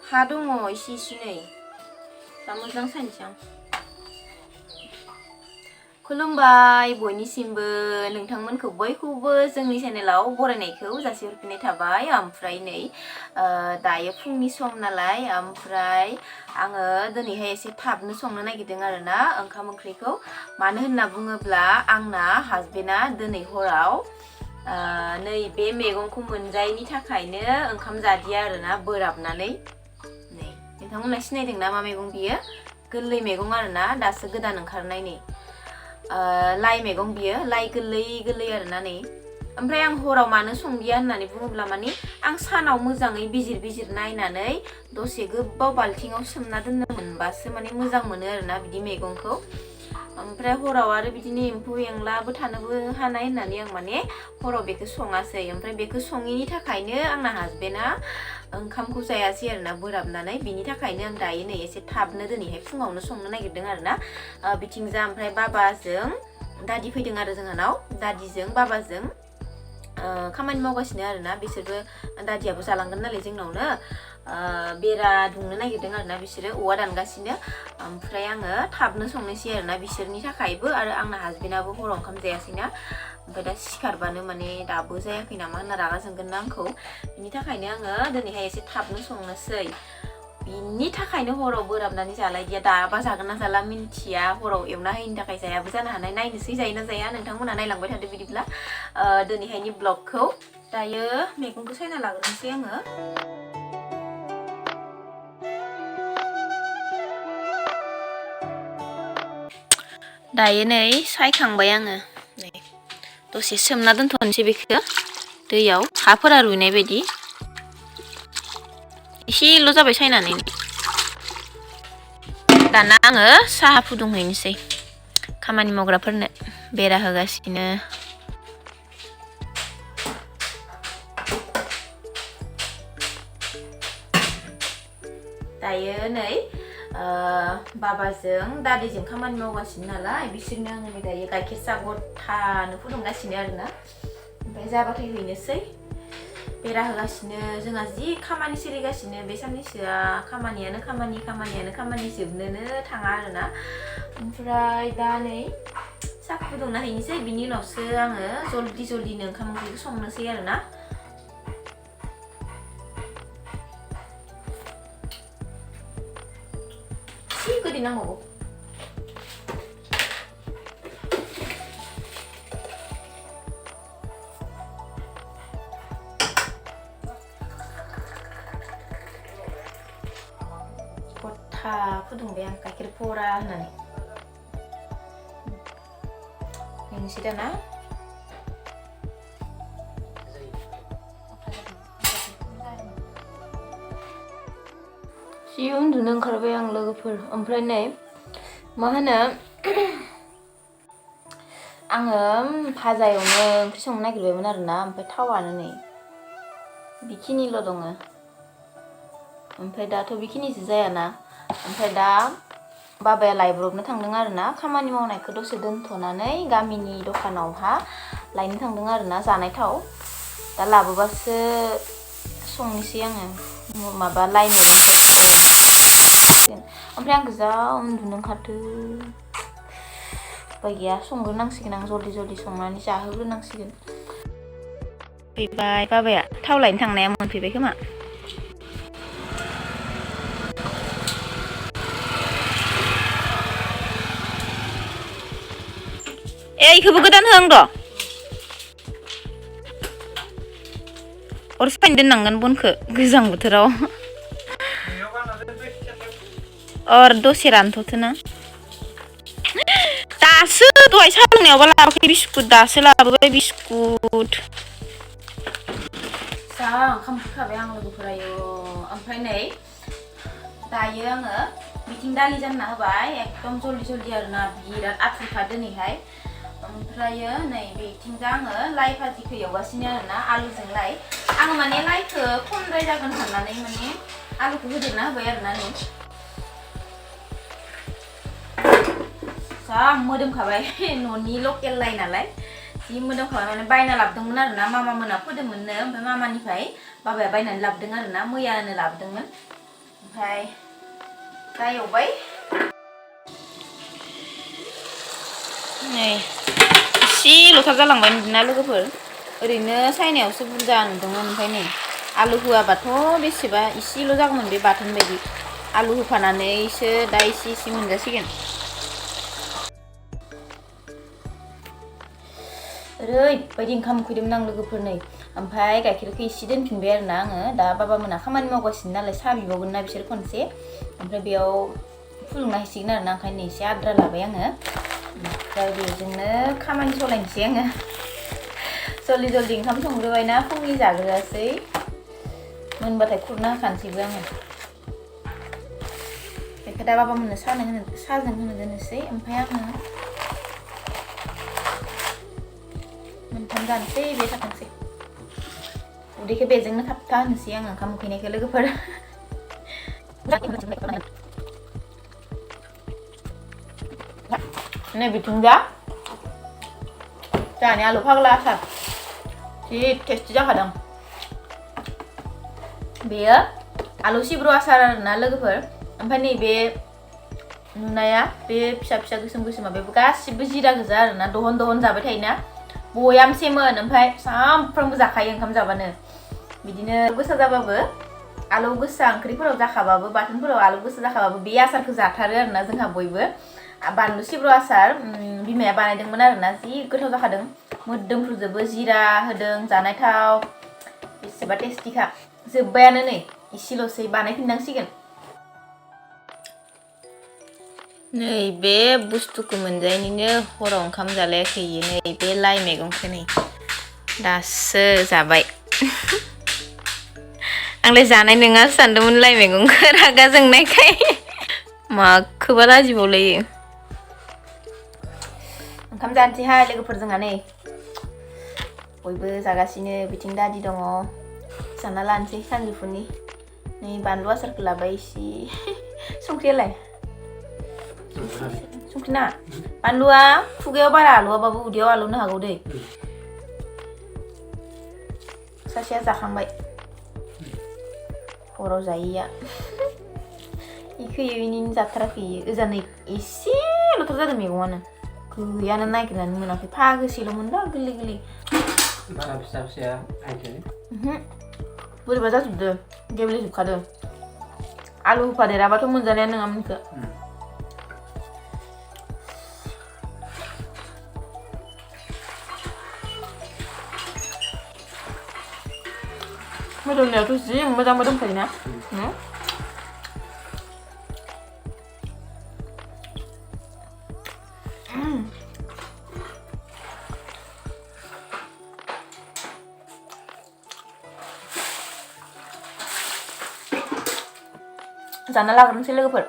हा दङ इसे इसे नै दा मोजां सायनोसै आं खुलुमबाय बयनिसिमबो नोंथांमोनखौ बयखौबो जोंनि चेनेलाव बरायनायखौ जासिहरफिननाय थाबाय ओमफ्राय नै दायो फुंनि सम नालाय ओमफ्राय आङो दिनैहाय एसे थाबनो संनो नागिरदों आरोना ओंखाम ओंख्रिखौ मानो होनना बुङोब्ला आंना हासबेन्डआ दिनै हराव नै बे मैगंखौ मोनजायैनि थाखायनो ओंखाम जादिया आरोना बोराबनानै नै नोंथांमोनहा सिनायदोंना मा मैगं बियो गोरलै मैगं आरोना दासो गोदान ओंखारनाय नै लाइ मैगं बियो लाइ गोरलै गोरलै आरोना नै ओमफ्राय आं हराव मानो संदिया होननानै बुङोब्ला माने आं सानाव मोजाङै बिजिर बिजिर नायनानै दसे गोबाव बाल्थिङाव सोमना दोननो मोनबासो माने मोजां मोनो आरोना बिदि मैगंखौ ओमफ्राय हराव आरो बिदिनो एम्फौ एनलाबो थानोबो हानाय होननानै आं माने हराव बेखौ सङासै ओमफ्राय बेखौ सङिनि थाखायनो आंना हासबेन्डआ ओंखामखौ जायासै आरोना बोराबनानै बिनि थाखायनो आं दायो नै एसे थाबनो दिनैहाय फुङावनो संनो नागिरदों आरोना बिथिंजा ओमफ्राय बाबाजों दादि फैदों आरो जोंहानाव दादिजों बाबाजों खामानि मावगासिनो आरोना बिसोरबो दादियाबो जालांगोन नालाय जोंनावनो बेरा दुंनो नागिरदों आरोना बिसोरो औवा दानगासिनो ओमफ्राय आङो थाबनो संनोसै आरोना बिसोरनि थाखायबो आरो आंना हासबेन्डआबो हराव ओंखाम जायासैना ओमफ्राय दा सिखारबानो माने दाबो जायाखै नामा होनना रागा जोंगोन ना आंखौ बिनि थाखायनो आङो दिनैहाय एसे थाबनो संनोसै बिनि थाखायनो हराव बोराबनानै जालायदिया दाबा जागोन ना जाला मिन्थिया हराव एवना होयिनि थाखाय जायाबो जानो हानाय नायनोसै जायो ना जाया नोंथांमोना नायलांबाय थादो बिदिब्ला दिनैहायनि ब्लगखौ दायो मैगंखौ सायना लाग्रोनोसै आङो दायो नै सायखांबाय आङो नै दसे सोमना दोनथ'नोसै बेखौ दैयाव हाफोरा रुइनाय बायदि एसेल' जाबाय सायनानै दाना आङो साहा फुदुंहैनोसै खामानि मावग्राफोरनो बेरा होगासिनो दायो नै बाबाजों दादिजों खामानि मावगासिनो नालाय बिसोरनो आङो दायो गाइखेर साहा गथानो फुदुंगासिनो आरोना ओमफ्राय जाबाथाय हैनोसै बेरा होगासिनो जोंहा जि खामानि सोलिगासिनो बे साननैसोआ खामानियानो खामानि जोबनोनो थाङा आरोना ओमफ्राय दा नै साहा फुदुंना हैनोसै बिनि उनावसो आङो जल्दिनो ओंखाम ओंख्रिखौ संनोसै आरोना गोदै नांबावगौ गथा फुदुंबाय आं गाइखेर भरा होनानै हैनोसै दाना जि उन्दुनो ओंखारबाय आं लोगोफोर ओमफ्राय नै मा होनो आङो भाजा एवनो ओंख्रि संनो नागिरबायमोन आरोना ओमफ्राय थावानो नै बेखिनिल' दङ ओमफ्राय दाथ' बेखिनिसो जायाना ओमफ्राय दा बाबाया लायब्रबनो थांदों आरोना खामानि मावनायखौ दसे दोनथ'नानै गामिनि दखानावहा लायनो थांदों आरोना जानाय थाव दा लाबोबासो संनोसै आङो माबा लाइ मैगंखौ ओमफ्राय आं गोजा उन्दुनो ओंखारदों उपाय गैया संग्रोनांसिगोन आं जल्दि संनानै जाहोग्रोनांसिगोन फैबाय बाबाया थाव लायनो थांनाया मोनफैबाय खोमा इखौबो गोदान होआं र' अर सायनो दोननांगोन बनखौ गोजां बोथोराव अर दसे रानथ'थोना दासो दहाय साहा लोंनायावबा लाबोयाखै बिस्कुट दासो लाबोबाय बिस्कुट जा ओंखाम उखैखाबाय आं लोगोफोरायो ओमफ्राय नै दायो आङो बिथिं दालि जानना होबाय एकदम जल्दि आरोना बिराद आथुरखा दिनैहाय ओमफ्रायो नै बेथिंजा आङो लाइ भाजिखौ एवगासिनो आरोना आलुजों लाइ आङो माने लाइखौ खमद्राय जागोन साननानै माने आलुखौ होदेरना होबाय आरोना नै जा मोदोमखाबाय न'नि लकेल लाइ नालाय जि मोदोमखाबाय माने बायना लाबोदोंमोन आरोना मामा मोना फोदोंमोननो ओमफ्राय मामानिफ्राय बाबाया बायनानै लाबोदों आरोना मैयानो लाबोदोंमोन ओमफ्राय दा एवबाय नै एसेल'थार जालांबाय नुदोंना लोगोफोर ओरैनो सायनायावसो बुरजा नुदोंमोन ओमफ्राय नै आलु होआबाथ' बेसेबा एसेल' जागौमोन बे बाथोन बायदि आलु होफानानैसो दा एसे मोनजासिगोन ओरैबायदि ओंखाम उखैदोंमोन आं लोगोफोर नै ओमफ्राय गाइखेरखौ एसे दोनफिनबाय आरोना आङो दा बाबामोना खामानि मावगासिनो नालाय साहा बिबावगोन ना बिसोर खनसे ओमफ्राय बेयाव फुदुंना हैसिगोन आरोना ओंखायनो एसे आद्रा लाबाय आङो ओमफ्राय बेजोंनो खामानि सलायनोसै आङो जल्दि ओंखाम संग्रोबायना फुंनि जाग्रोआसै मोनबाथाय खुरना होखानोसैबो आङो बेखौ दा बाबामोननो साहाजों होनो दोननोसै ओमफ्राय आङो मोनथाम जानोसै बे थाथोंसै उदैखौ बेजोंनो थाबथा होनोसै आङो ओंखाम उखैनायखौ लोगोफोर नै बिथिंजा जोंहानि आलु फाग्ला आसार जि टेस्टि जाखादों बेयो आलु सिब्रु आसार आरोना लोगोफोर ओमफ्राय नैबे नुनाया बे फिसा गोसोमा बेबो गासिबो जिरा गोजा आरोना दहन जाबाय थायोना बयामसेमोन ओमफ्राय सामफ्रामबो जाखायो ओंखाम जाबानो बिदिनो गोसा जाबाबो आलु गोसा ओंख्रिफोराव जाखाबाबो बाथोनफोराव आलु गोसा जाखाबाबो बे आसारखौ जाथारो आरोना जोंहा बयबो बानलु सिब्रु आसार बिमाया बानायदोंमोन आरोना जि गोथाव जाखादों मोदोमफ्रुजोबो जिरा होदों जानाय थाव बेसेबा टेस्टिखा जोब्बायानो नै एसेल'सै बानायफिननांसिगोन नै बे बुस्थुखौ मोनजायैनिनो हराव ओंखाम जालायाखै नै बे लाइ मैगंखौ नै दासो जाबाय आंलाय जानाय नङा सानदोंमोन लाइ मैगंखौ रागा जोंनायखाय माखौबा लाजिबावलायो ओंखाम जानोसैहाय लोगोफोर जोंहा नै बयबो जागासिनो बिथिं दादि दङ जाना लानोसै सानजौफुनि नै बानलु आसारखौ लाबाय एसे संख्रियालाय संख्रि नाङा बानलुआ खुगायाव बारा आलुआबाबो उदैयाव आलौनो हागौ दै सासेया जाखांबाय हराव जायैया इखो इनिनो जाथाराखै ओजानै एसेल'थार जादों मैगङानो गैयानो नागिरनानै मोनाखै फागोसेल'मोन दा गोरलै बारा फिसाया बोरैबा जाजोबदो गेब्लेजोबखादो आलु होफादेराबाथ' मोनजानाया नङामोन इखो मोदोमनायावथ' जि मोजां मोदोमखायोना जाना लाग्रोनोसै लोगोफोर